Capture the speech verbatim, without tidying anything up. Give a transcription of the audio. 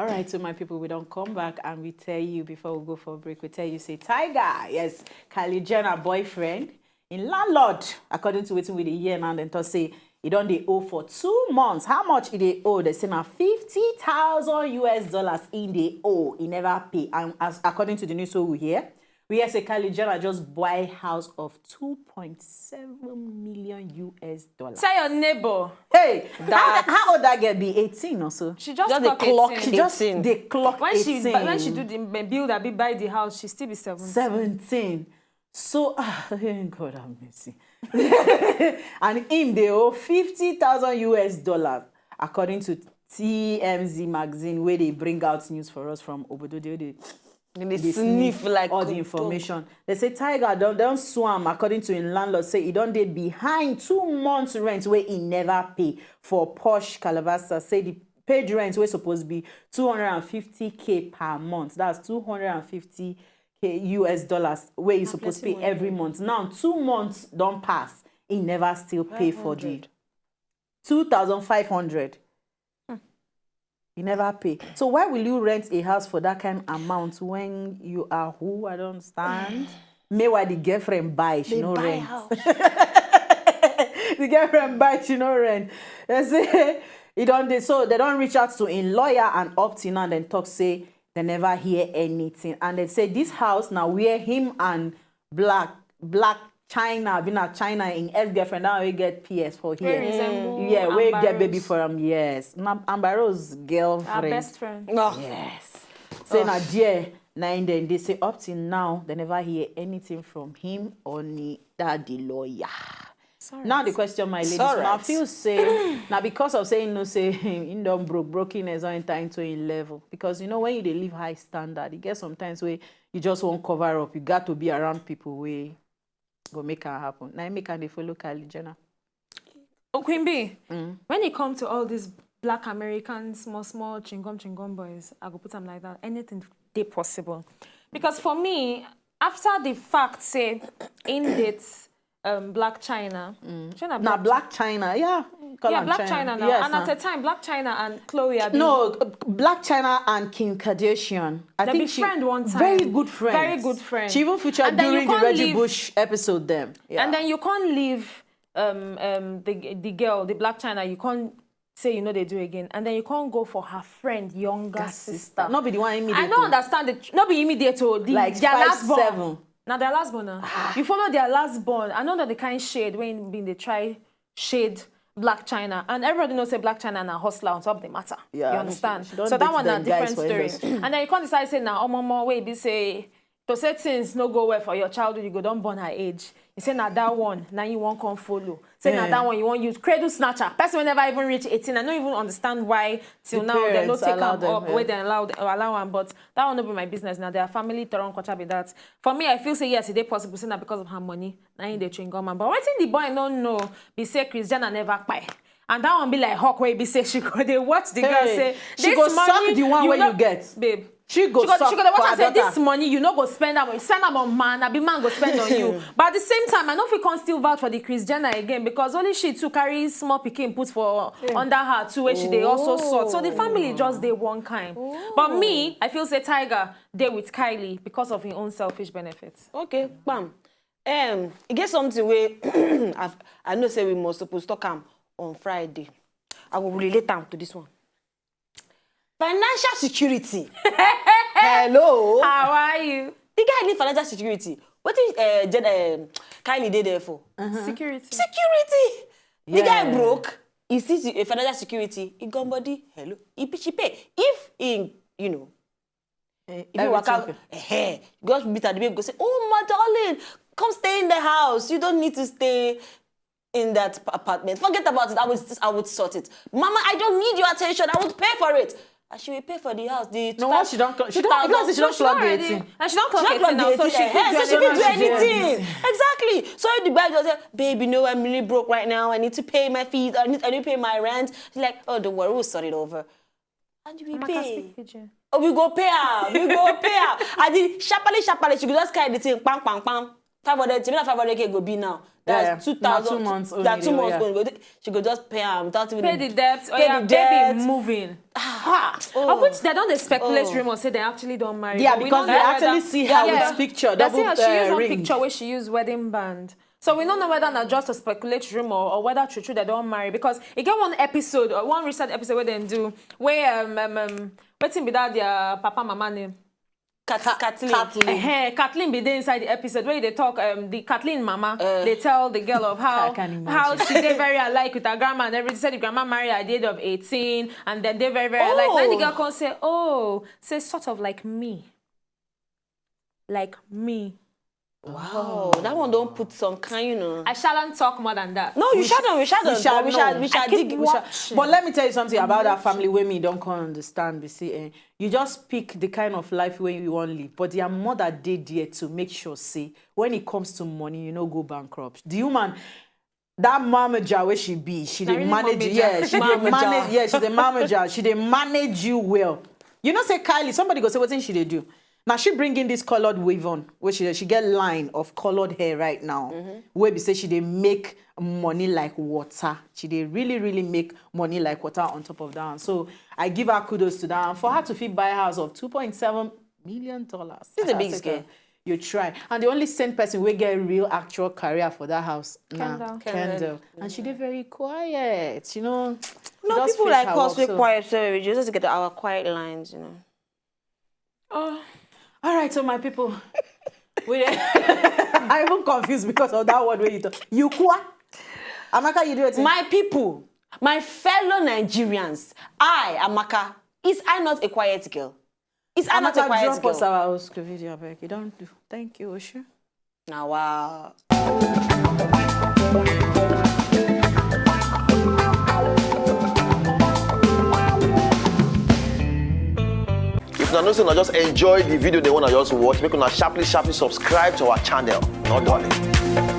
All right, so my people, we don't come back and we tell you before we go for break, we tell you say Tiger, yes, Kylie Jenner boyfriend, in landlord, according to wetin we dey hear now, dem talk say e don dey owe for two months. How much e dey owe? They say na fifty thousand U S dollars in dey owe. E never pay. And as according to the news wey we hear, we hear say Kylie Jenner just buy house of two point seven million U S dollars. Tell your neighbor. Hey, how, how old that girl be? eighteen or so. She just, Just dey clock clock eighteen. She just eighteen. Dey clock When she eighteen. When she do the build abi buy the house, she still be seventeen. Seventeen. So ah, God have mercy. And him dey owe fifty thousand U S dollars, according to T M Z magazine, wey dey bring out news for us from obodo dey dey They sniff like all the information. They say Tiger don don sue am, according to im landlord, say e don dey behind two months rent wey e never pay for Posh Calabasa. Say the paid rent wey suppose be two hundred and fifty K per month. That's two hundred and fifty K U S dollars wey e suppose pay every month. Now two months don pass, e never still pay for the two thousand five hundred. E never pay. So why will you rent a house for that kind amount when you are who? I don't understand. Meanwhile, the girlfriend buy, she no rent. The girlfriend buy, she no rent. They say e don dey. So they don reach out to im lawyer, and up till now, dem talk say they never hear anything. And they say this house na where him and Black Blac Chyna, be na China, im ex-girlfriend, that one wey get P S for here. Wey resemble Yeah, wey Amber get baby Rose. For am, yes. Na Amber Rose Her girlfriend. Best friend. No. Yes. Say na there, na im dem dey say up till now, they never hear anything from him or ni that the lawyer. Sorry. Now the question, my ladies, It's alright. Now I feel say now because of saying no, say him don broke, brokenness don enter into him level. Because you know when you dey live high standard, you get sometimes where you just won't cover up. You got to be around people where go make am happen. Now make am dey follow Kylie Jenner. Oh, Queen B, when it comes to all these black American small, small chingom, chingom boys, I go put them like that. Anything dey possible. Because for me, after the fact say in dates um, Blac Chyna, Chyna Now Blac Chyna, yeah. Call yeah, am Blac Chyna now. Yes, And na. At a time, Blac Chyna and Chloe are No, uh, Blac Chyna and Kim Kardashian. I They think be she friend one time. Very good friends. Very good friends. She even featured And then you during the can't Reggie leave- Bush episode. Them. Yeah. And then you can't leave um, um, the the girl, the Blac Chyna. You can't say you know they do again, and then you can't go for her friend younger That sister. Not be the one immediate. I don't understand the no be immediate o the Like their five, last born. Seven. Now their last born now. You follow their last born. I know that the kind shade when been they try shade Blac Chyna, and everybody knows say Blac Chyna na hustler on top of the matter. Yeah, You understand? she don't So that date one na them guys different for story. industry. And then you can't decide say now omo mo wey be say to say things no go well for your childhood, you go don born her age. You say na that one, now you won't come follow. Say na Yeah. That one you won't use cradle snatcher. Person will never even reach eighteen. I don't even understand why till The now they no parents take allow am them, up yeah. Where they allow allow am. But that one no be my business now. Their family turn culture be that. For me, I feel say yes, it dey possible. Say na because of her money, na him dey chewing gum am. But wetin the boy no know be say Kris Jenner never kpai. And that one be like hawk wey be say she go dey watch the girl Hey, say she "This go suck money, the one wey no-" you get. Babe. She go she go, suck she go dey watch for am her say this daughter. Money you no go spend am, send am on man, abi man go spend on you. But at the same time, I no fit come still vouch for the Kris Jenner again because only she too carry small pikin put for under her too wey she dey also sort. So the family just dey one kind. But me, I feel say Tiger dey with Kylie because of him own selfish benefits. Okay, bam. Um, e get something wey I've- I know say we must suppose talk am on Friday. I go relate am to this one. Financial security. Hello. How are you? The guy need financial security. What is uh, Jen, uh, Kylie dey there for? Security. Security. The guy Yeah. Broke. He sees a financial security. He gone body. Hello. He, she pay. If he, you know, Eh, if you work out, everything. Hey, God meet her, the babe go say, "Oh my darling, come stay in the house. You don't need to stay in that p- apartment. Forget about it. I will, I would sort it. Mama, I don't need your attention. I would pay for it." And she will pay for the house. The No, once she don't clock, she don't, because she No, don't she clock don't the already- eighteen. And she don't clock She don't eighteen now, clock so the she eighteen. fit Eh, do so she fit do anything. Anything. Exactly. So if the guy just say, "Baby, no, I'm really broke right now. I need to pay my fees. I need, I need to pay my rent." She's like, "Oh, don't worry, we'll sort it over." And we Amaka, pay. Speak pidgin. Oh, we go pay her. We go pay her. I did sharply, sharply. She go just carry the thing, pam, pam, pam. Five hundred, maybe na five hundred k go be now. That's Yeah, two na thousand. two months That's two only, months yeah. Only. Go- She go just pay am without even Pay the debt. Oh, pay yeah, the baby debt. Moving. Ah, Of which they don't speculate Oh. rumors say they actually don't marry. Yeah, But we because don't they know actually whether- see her Yeah. with picture, They double see her, she use uh, one ring. Picture where she used wedding band. So we don't know whether not just to speculate rumor or whether true true they don't marry, because e get one episode or one recent episode where they do where um um, um wetin be that their papa mama name. Kat- Kathleen. Kathleen. Eh, Kathleen be there inside the episode where they talk, um, the Kathleen mama, they tell the girl of how I can't imagine. how she dey very alike with her grandma and everything. Say the grandma marry at the age of eighteen, and then they very very alike. Then the Oh. Girl come say, "Oh, say sort of like me, like me." Wow, that one don't put some kind, you know. I shall not talk more than that. No, you shouldn't. We shouldn't. You shall we know. shall. We shall I keep dig. We shall. watching. But let me tell you something about that family wey me don come understand. Be say, eh, you just pick the kind of life wey you wan live, but their mother dey there to make sure say when it comes to money, you no go bankrupt. The woman, that manager wey she be, she Na dey really manage. manager. Yeah, she dey Manager. manage. Yeah, she's a manager. She dey manage you well. You know, say Kylie, somebody go say wetin she dey do. Now she bringing this colored weave on, which she, she get line of colored hair right now. Wey be say she dey make money like water. She dey really, really make money like water on top of that one. So I give her kudos to that. And for her to fit buy a house of two point seven million dollars. She's a big girl. You try. And the only sane person wey get real actual career for that house na Kendall. Kendall. And she dey very quiet, you know. No, just people face like her us, work, we so- quiet, so we just get our quiet lines, you know. Oh, All right, so my people, we I'm even confused because of that word where you talk. You kwa? Amaka, you do it. My people, my fellow Nigerians, I, Amaka, is I not a quiet girl? Is I not a Amaka, quiet drop girl? Us our Oscar video, abeg. You don't do. Thank you, Oshu. Now, wow. If una know say una just enjoy the video they wanna just watch, make una sharply sharply subscribe to our channel. Not darling.